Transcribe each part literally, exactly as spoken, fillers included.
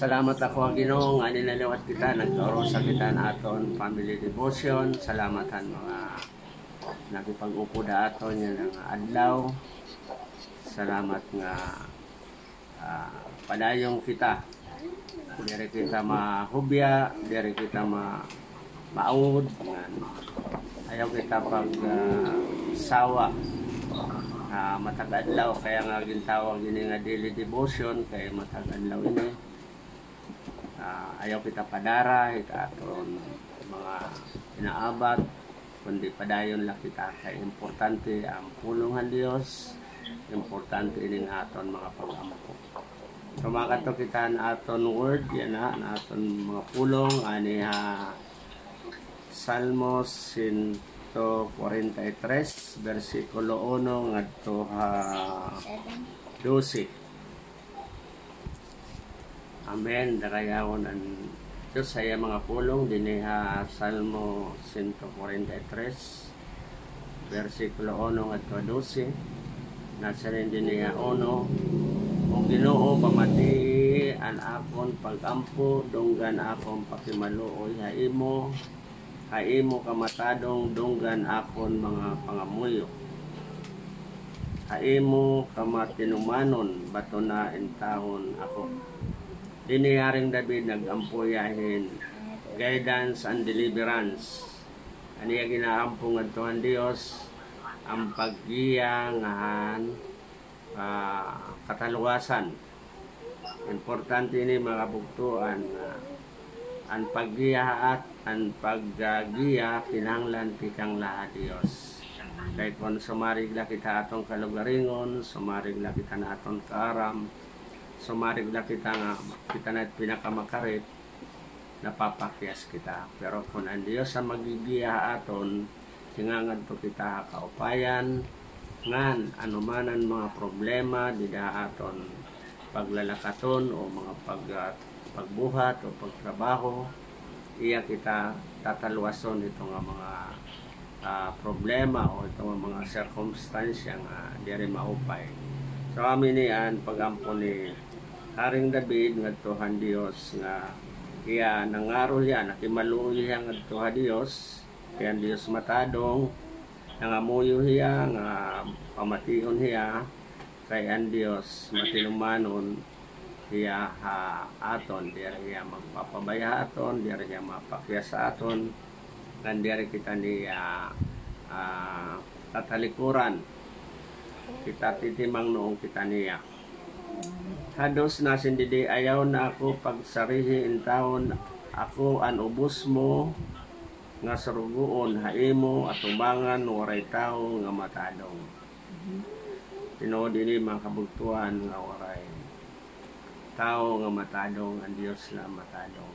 Salamat ako ha Ginoo nga naliwat kita, nagkaurusa kita han aton family devotion. Salamat han mga nakipag-upod ha aton yana nga adlaw. Salamat nga, ah, padayon kita. Diri kita mahubya, diri kita ma-, maawod, ngan ayaw kita pag, ah, sawa. Ah, matag adlaw, kay nga gintawag ini nga daily devotion, kay matag adlaw ini. Ah, ayaw kita padara hit aton mga inaabat, kundi padayon la kita, kay importante an pulong han Dios, importante ini nga aton mga pag-ampo. So, makadto kita han aton word, yana, han aton mga pulong, ani ha Salmos sento kwarenta y tres, bersikulo uno ngadto ha dose. Amen. Darayawon an Dios ha iya mga pulong dinhi ha Salmo sento kwarenta y tres, bersikulo uno ngadto ha dose. Nasiring dinhi ha uno, O Ginoo, pamatii an akon pag-ampo, dunggan akon pakimaluoy ha imo, ha imo kamatadong dunggan akon mga pangamuyo. Ha imo kamatinumanon batona intawon ako. Dinhi Haring David nag-ampo hiya hin guidance and deliverance. An iya gin-aampo ngadto han Dios, an paggiya nga han, ah, kataluwasan. Importante ini, mga kabugtoan, nga an paggiya ha at-, an paggiya kinahanglan tikang la ha Dios. Kay kon sumarig la kita ha aton kalugaringon, sumarig la kita han aton kaaram, sumarig la kita nga kita na it pinakamakarit, napapakyas kita. Pero kon an Dios an maggigiya ha aton, singa ngadto kita ha kaupayan, ngan ano man an mga problema dida ha aton paglalakaton o mga pag-, ah, pagbuhat o pagtrabaho, iya kita tataluwason hito nga mga, ah, problema o hito nga mga sirkumstansya nga diri maupay. So, amo ini an pag-ampo ni Haring David ngadto han Dios nga iya nangaro hiya, nakimaluoy hiya ngadto ha Dios, kay an Dios matadong, nangamuyo hiya nga pamation hiya, kay an Dios matinumanon hiya ha aton, diri hiya magpapabaya ha aton, diri hiya mapakyas ha aton, ngan diri kita niya, ah, tatalikuran. Kita titimangnoon kita niya. Ha dos nasiring didi, ayaw na ako pagsarihi intawon ako an ubos mo nga surugoon, ha imo atubangan waray tawo nga matadong. Tinuod ini, mga kabugtoan, nga waray tawo nga matadong, an Dios la matadong.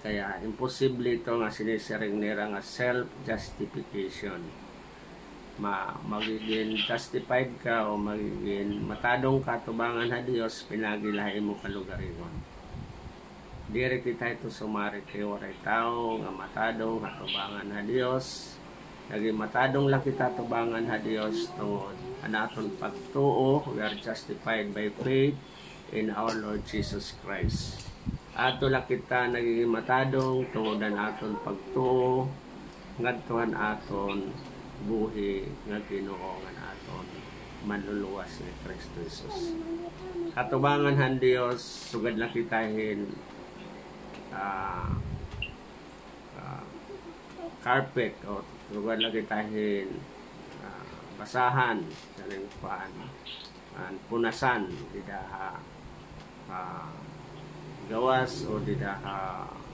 Kaya imposible ito nga sinisiring nira nga self-justification. Ma-, magigin justified ka o magigin matadong ka atubangan ha Dios, pinaagi la ha imo kalugaringon. Diri kita hito sumarig kay waray tawo nga matadong atubangan ha Dios. Nagin matadong la kita atubangan ha Dios tungod an aton pagtuo, we are justified by faith in our Lord Jesus Christ. Adto la kita nagigin matadong tungod an aton pagtuo ngadto han aton buhi nga Ginoo, ngan aton Manluluwas nga Cristo Jesus. Atubangan han Dios, sugad la kita hin, ah, ah, carpet, o sugad la kita hin, ah, basahan, siring kuan, an punasan dida ha, ah, gawas o dida ha, ah,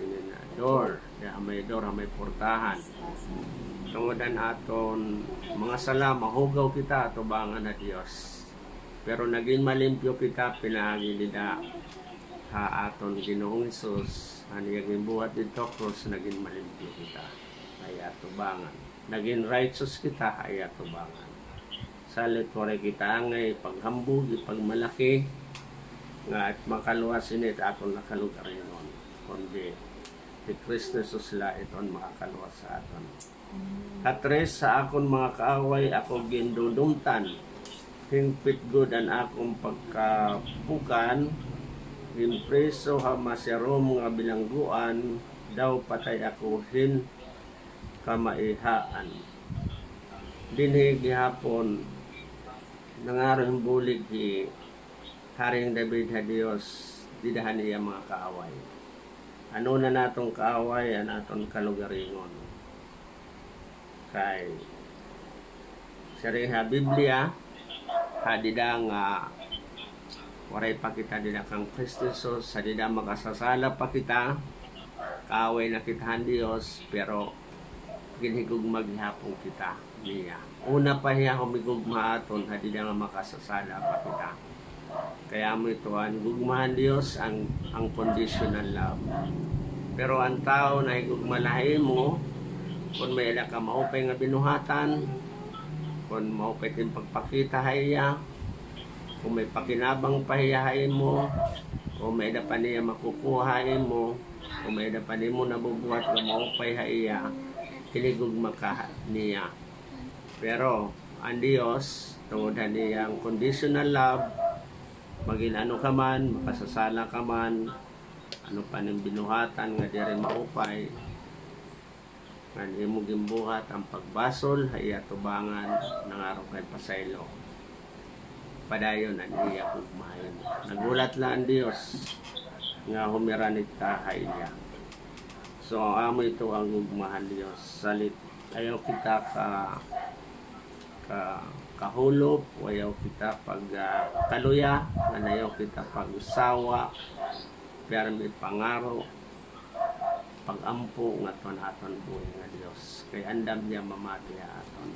ini na, door, dida ha may door, ha may portahan. Tungod an aton mga sala, mahugaw kita atubangan ha Dios. Pero nagin malimpyo kita pinaagi dida ha aton Ginoong Hesus, an iya ginbuhat didto krus, nagin malimpyo kita ha iya atubangan. Nagin righteous kita ha iya atubangan. Salit waray kita angay ipaghambog, ipagmalaki, nga it makaluwas ini it aton la kalugaringon, kundi hi Cristo Jesus la iton makakaluwas ha aton. Ha tres, ha akon mga kaaway ako gindudumtan, Hingpit gud an akon pagkapukan, ginpriso ha masirom nga bilangguan, daw patay ako hin kamaihaan. Dinhi gihapon, nangaro hin bulig hi Haring David ha Dios dida han iya mga kaaway. Ano na naton kaaway, an aton kalugaringon. Kay siring ha Biblia, ha dida nga waray pa kita dida kan Kristo Jesus, ha dida makasasala pa kita, kaaway na kita han Dios, pero ginhigugma gihapon kita niya. Una pa hiya humigugma ha aton, ha dida nga makasasala pa kita. Kay amo ito an gugma han Dios, an unconditional love. Pero an tawo nahigugma la ha imo, kon may-ada ka maupay nga binuhatan, kon maupay it im pagpakita ha iya, kon may pakinabang pa hiya ha imo, kon may-ada pa niya makukuha ha imo, kon may-ada pa nimo nabubuhat nga maupay ha iya, hinigugma ka niya. Pero an Dios, tungod han iya unconditional love, magin ano ka man, makasasala ka man, ano pa it im binuhatan nga diri maupay, ngan imo ginbuhat an pagbasol ha iya atubangan, nangaro ka hin pasaylo, padayon an iya gugma ha imo. Naghulat la an Dios nga humiranit ka ha iya. So, amo ito an gugma han Dios. Salit, ayaw kita ka, ka, kahulop, ayaw kita pag, ah, kaluya, ngan ayaw kita pagsawa, pirmi pangaro, pag-ampo ngadto han aton buhi nga Dios. Kay andam hiya mamati ha aton.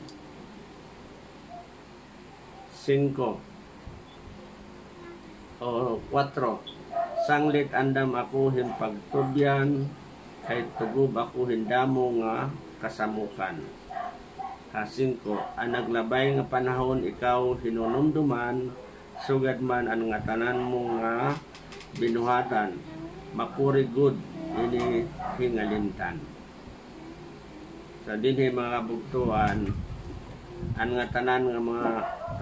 Singko. O, kuwatro. Sanglit andam ako hin pagtubyan, kay tugob ako hin damo nga kasamokan. Ha singko, an naglabay nga panahon ikaw hinunumdoman, sugad man an ngatanan mo nga binuhatan, makuri gud ini hingalimtan. So, dinhi, mga kabugtoan, an ngatanan nga mga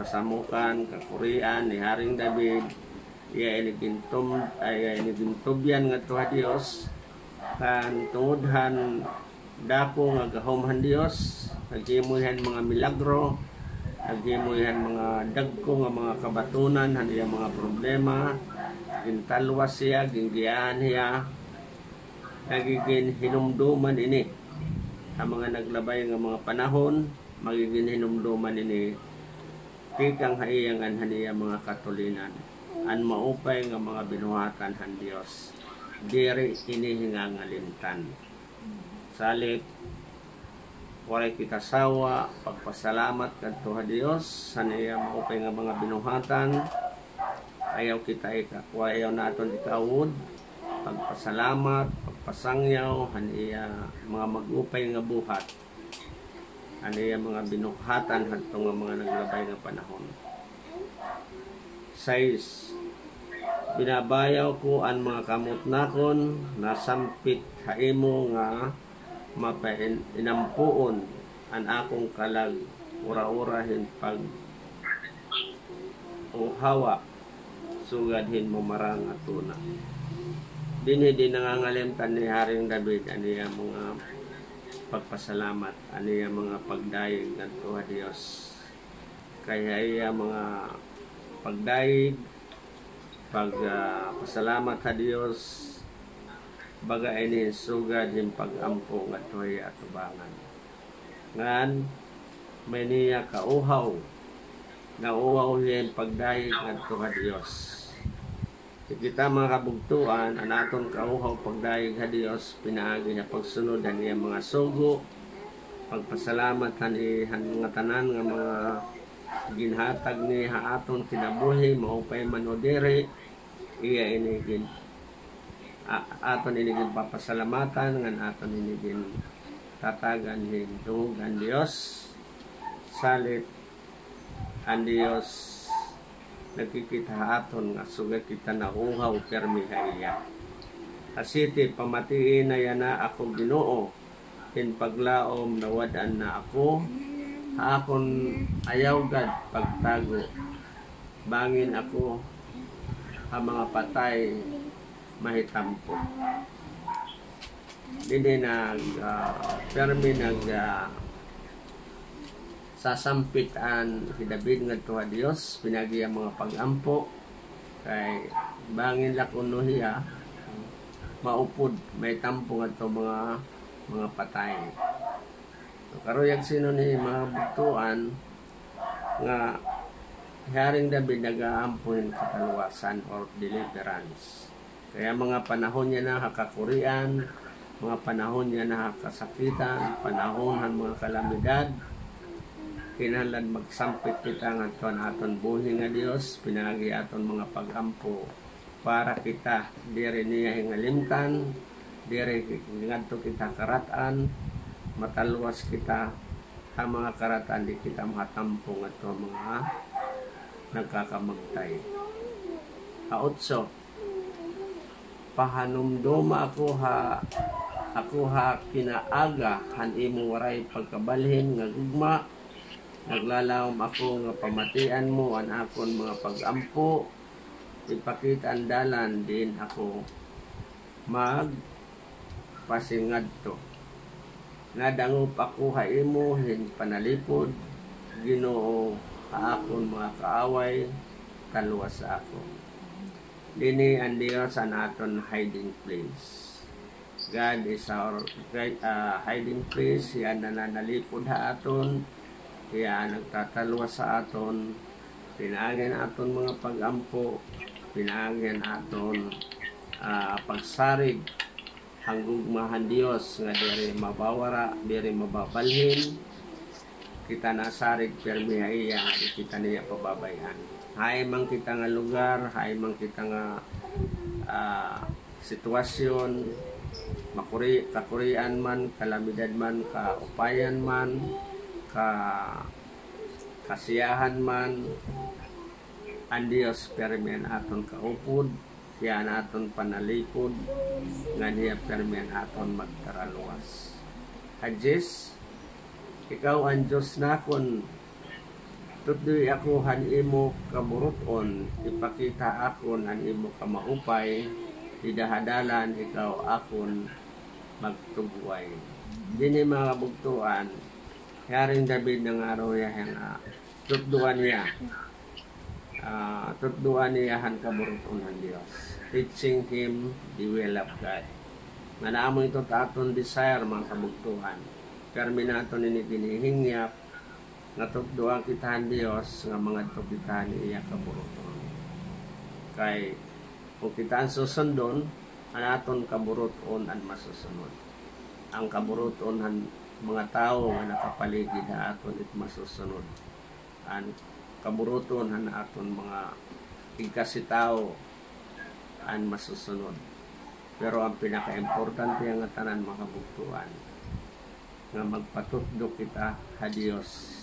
kasamokan, kakurian ni Haring David, iya ini gintum-, ay, iya ini gintubyan ngadto ha Dios, kan tungod han dako nga gahom han Dios, naghimo hiya hin mga milagro, naghimo hiya hin mga dagko nga mga kabatunan han iya mga problema, gintalwas hiya, ginggiyahan hiya, nagigin hinumdoman ini. Ha mga naglabay nga mga panahon, magigin hinumdoman ini tikang ha iya ngan han iya mga katulinan. An maupay nga mga binuhatan han Dios, diri ini hingangalimtan. Salit, waray kita sawa pagpasalamat ngadto ha Dios han iya maupay nga mga binuhatan. Ayaw kita ika-, ayaw naton ikaawod pagpasalamat, pagpasangyaw han iya mga mag-upay nga buhat, han iya mga binuhatan hadto nga mga naglabay nga panahon. Sais, binabayaw ko an mga kamot nakon nasampit ha imo nga mapain-, inampuon an akon kalag ura-ura hin pag-uhawa, sugad hin mamarang nga tuna. Dinhi di nangangalimtan ni Haring David an iya mga pagpasalamat, an iya mga pagdayeg ngadto ha Dios. Kay ha iya mga pagdayeg, pag, ah, pasalamat ha Dios, baga ini sugad hin pag-ampo ngadto ha iya atubangan. Ngan may niya kauhaw, nauhaw hiya hin pagdayeg ngadto ha Dios. Kita, mga kabugtoan, an aton kauhaw pagdayeg ha Dios pinaagi ha pagsunod han iya mga sugo, pagpasalamat han i-, han ngatanan nga mga ginhatag niya ha aton kinabuhi, maupay man o diri, iya ini gin-, a-, aton ini ginpapasalamatan, ngan aton ini gintatagan hin dungog an Dios. Salit, an Dios nagkikita ha aton nga sugad kita nauhaw pirmi ha iya. Ha siyete, pamatii na yana ako, Ginoo, hin paglaom nawad-an na ako, ha akon ayaw gad pagtago. Bangin ako ha mga patay mahitampo. Dinhi nag, ah, pirmi nag, ah, sasampit an hi David ngadto ha Dios, pinaagi an mga pag-ampo, kay bangin la kuno hiya maupod, mahitampo ngadto mga, mga patay. Karuyag sinon ni mga bugtoan nga hi Haring David nag-aampo hin katalwasan or deliverance. Kaya mga panahon niya na ha kakurian, mga panahon niya na ha kasakitan, panahon han mga kalamidad, kinahanglan magsampit kita ngadto han aton buhi nga Dios, pinaagi aton mga pag-ampo, para kita diri niya hingalimtan, diri ngadto kita karat-an, matalwas kita ha mga karat-an, di kita mahatampo ngadto ha mga nagkakamagtay. Ha otso, pahanumdoma ako ha, ako ha kinaaga han imo waray pagkabalhin nga gugma, naglalawom ako nga pamatian mo an akon mga pag-ampo, ipakita an dalan diin ako magpasingadto. Nadangop ako ha imo hin panalipod, Ginoo, ha akon mga kaaway, talwasa ako. Dinhi an Dios an aton hiding place. God is our great, ah, hiding place. Hiya an nananalipod ha aton. Hiya an nagtatalwas ha aton. Pinaagi han aton mga pag-ampo, pinaagi han aton, ah, pagsarig han gugma han Dios nga diri mabawara, diri mababalhin. Kita nasarig pirmi ha iya nga di kita niya pababay-an. Hain man kita nga lugar, hain man kita nga, ah, sitwasyon, makuri-, kakurian man, kalamidad man, kaupayan man, ka-, kasiyahan man, an Dios pirmi an aton kaupod, hiya an aton panalipod, ngan hiya pirmi an aton magtaraluwas. Hadis, ikaw an Dios nakon, tutdoi ako han imo kaburut-on, ipakita akon an imo kamaupay, dida ha dalan ikaw akon magtugway. Dinhi mga kabugtoan, hi Haring David nangaro hiya nga tutdoan niya. Ah, tutdoan niya han kaburut-on han Dios. Teaching him the will of God. Nga naa man ito ha aton desire, mga kabugtoan. Pirmi naton ini ginihingyap, nga tutdoan kita han Dios, nga mangadto kita han iya kaburut-on. Kay, kon kita an susundon, an aton kaburut-on an masusunod. An kaburut-on han mga tawo nga nakapaligid ha aton it masusunod. An kaburut-on han aton mga igkasi tawo an masusunod. Pero an pinakaimportante nga tanan, mga kabugtoan, nga magpatutdo kita ha Dios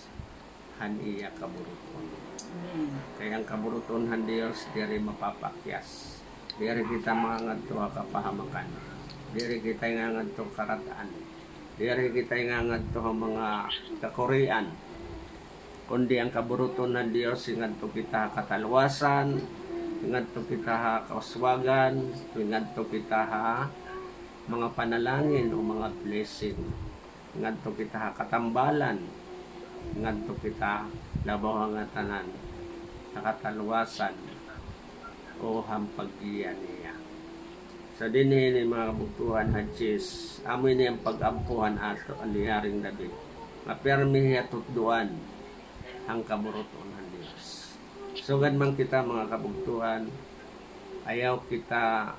han iya kaburut-on. Amen. Kay an kaburut-on han Dios diri mapapakyas. Diri kita mangangadto ha kapahamakan. Diri kita ngangadto karat-an. Diri kita ngangadto ha mga kakurian. Kundi an kaburut-on han Dios, ingadto kita ha katalwasan, ingadto kita ha kauswagan, ingadto kita ha mga panalangin o mga blessing. Ngadto kita ha katambalan, ngadto kita labaw ha ngatanan ha katalwasan o han paggiya niya. So, dinhi ini mga kabugtoan hadis, amo ini an pag-ampo han aton ni Haring David, nga pirmi hiya tutdoan han kaburut-on han Dios. Sugad man kita, mga kabugtoan, ayaw kita,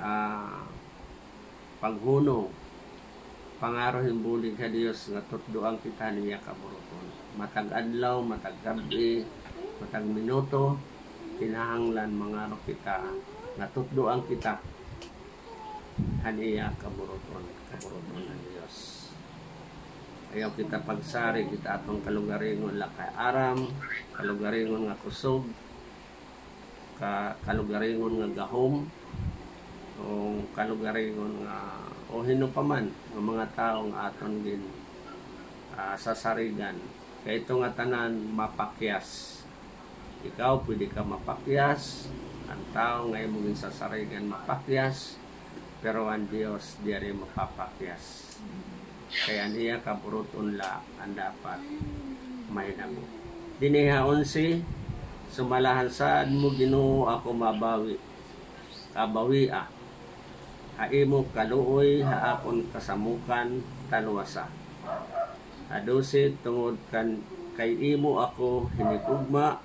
ah, paghunong, pangaro hin bulig ha Dios nga tutdoan kita han iya kaburut-on. Matag adlaw, matag gab-i, matag minuto, kinahanglan mangaro kita nga tutdoan kita han iya kaburut-on, kaburut-on han Dios. Ayaw kita pagsarig hit aton kalugaringon la kay aram, kalugaringon nga kusog, ka-, kalugaringon nga gahom, o kalugaringon nga, o hin-o pa man nga mga tawo nga aton gin, ah, sasarigan. Kay ito nga tanan mapakyas. Ikaw, pwede ka mapakyas, an tawo nga imo ginsasarigan mapakyas, pero an Dios diri mapapakyas. Kay an iya kaburut-on la an dapat mahinabo. Dinhi ha onse, sumala han saad mo, Ginoo, ako mabawi, kabawia ha imo kaluoy, ha akon kasamokan talwasa. Ha dose, tungod kan kay imo ako hinigugma,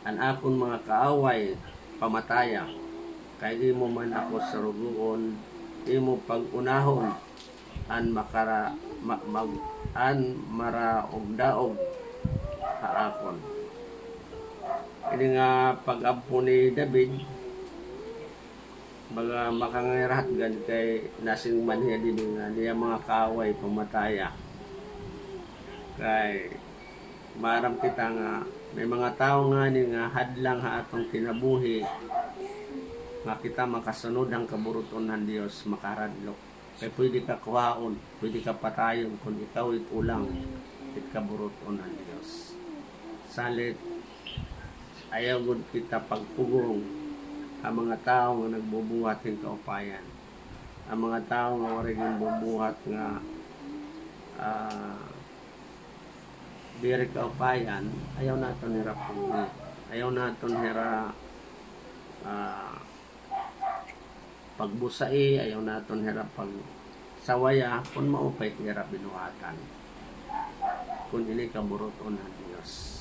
an akon mga kaaway pamataya, kay imo man ako surugoon, imo pag-unahon an makara-, ma-, mag-, an maraogdaog ha akon. Ini nga pag-ampo ni David, baga makangirahat gad kay nasiring man hiya dinhi nga an iya mga kaaway pamataya. Kay maaram kita nga may mga tawo ngani nga hadlang ha aton kinabuhi, nga kita makasunod han kaburut-on han Dios, makaradlok. Kay pwede ka kuhaon, pwede ka patayon kon ikaw it ulang it kaburut-on han Dios. Salit, ayaw gud kita pagpugong ha mga tawo nga nagbubuhat hin kaupayan. An mga tawo nga waray ginbubuhat nga, ah, diri kaupayan, ayaw naton hira pugni. Ayaw naton hira, ah, pagbusai, ayaw naton hira pagsawaya, kon maupay it ira binuhatan. Kon ini kaburut-on han Dios.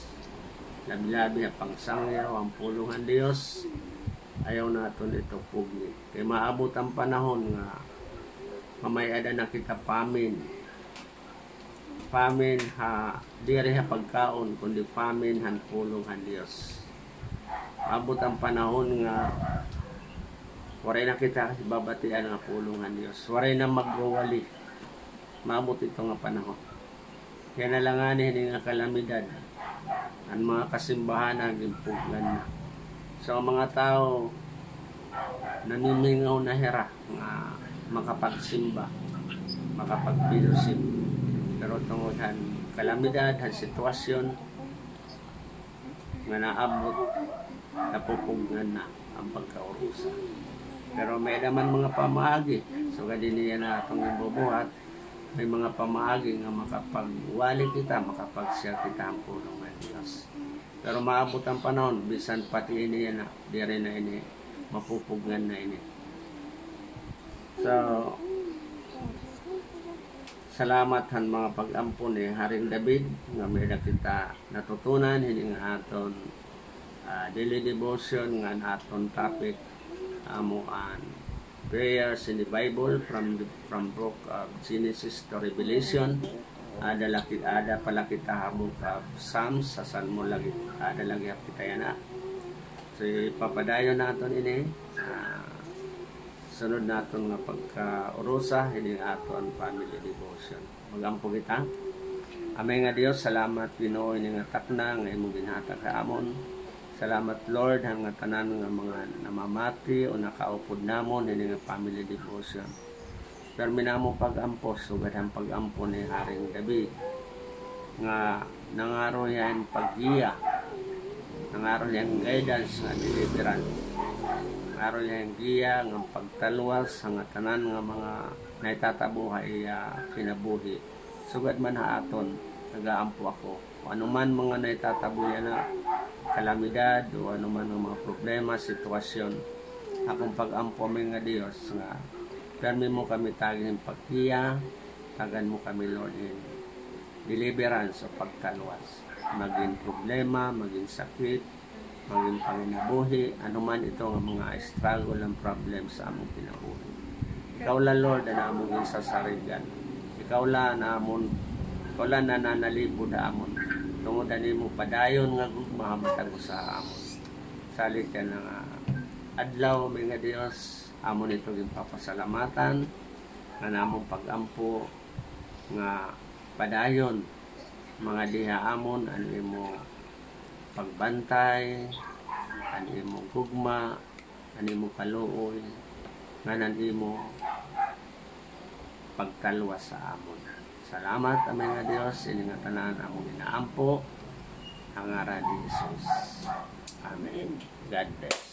Labi-labi ha pagsangyaw han pulong han Dios, ayaw naton ito pugni. Kay maabot an panahon nga mamay-ada na kita famine. Famine ha, diri ha pagkaon, kundi famine han pulong han Dios. Maabot an panahon nga waray na kita hibabatian nga pulong han Dios. Waray na magwawali. Maabot ito nga panahon. Kay na la ngani hini nga kalamidad, an mga kasimbahan nga ginpugngan na. So, an mga tawo, namimingaw na hira nga makapagsimba, makapag-fellowship. Pero tungod han kalamidad, han sitwasyon nga naabot, napupugngan na an pagkaurusa. Pero may-ada man mga pamaagi, sugad hini yana aton ginbubuhat, may mga pamaagi nga makapagwali kita, makapag-share kita han pulong han Dios. Pero maabot an panahon, bisan pati ini yana, diri na ini, mapupugngan na ini. So, salamat han mga pag-ampo ni Haring David, nga may-ada kita natutunan hini nga aton, ah, daily devotion, nga an aton topic amo an prayers in the Bible, from the, from book of Genesis to Revelation. Ada la ki-, ada pa la kita ha book of Psalms, ha Salmo lagi, ada lagi ha kita yana. So, ipapadayon naton ini, ah, sunod naton nga pagkaurusa, hini nga aton family devotion. Mag-ampo kita. Amay nga Dios, salamat, Ginoo, hini nga takna nga imo ginhatag ha amon. Salamat, Lord, han ngatanan nga mga namamati o nakaupod namon hini nga family devotion. Pirmi namon pag-ampo, sugad han pag-ampo ni Haring David, nga nangaro hiya hin paggiya, nangaro hiya hin guidance nga deliverance, nangaro hiya hin giya nga pagtalwas ha ngatanan nga mga nahitatabo ha iya kinabuhi. Sugad man ha aton, nagaampo ako. O ano man mga nahitatabo yana, kalamidad, o ano man nga mga problema, sitwasyon, akon pag-ampo, Amay nga Dios, nga pirmi mo kami tagi hin paggiya, tagan mo kami, Lord, hin deliverance o pagtalwas. Magin problema, magin sakit, magin panginabuhi, ano man ito nga mga struggle and problems ha amon kinabuhi. Ikaw la, Lord, an amon ginsasarigan. Ikaw la an amon, ikaw la nananalipod ha amon. Tungod han imo padayon nga gugma ha matag usa ha amon. Salit yana nga adlaw, Amay nga Dios, amon ito ginpapasalamatan, nga an amon pag-ampo nga padayon, mangadi ha amon an imo pagbantay, an imo gugma, an imo kaluoy, ngan an imo pagtalwas ha amon. Salamat, Amay nga Dios, ini ngatanan amon ginaampo. Ha ngaran ni Jesus. Amen. God bless.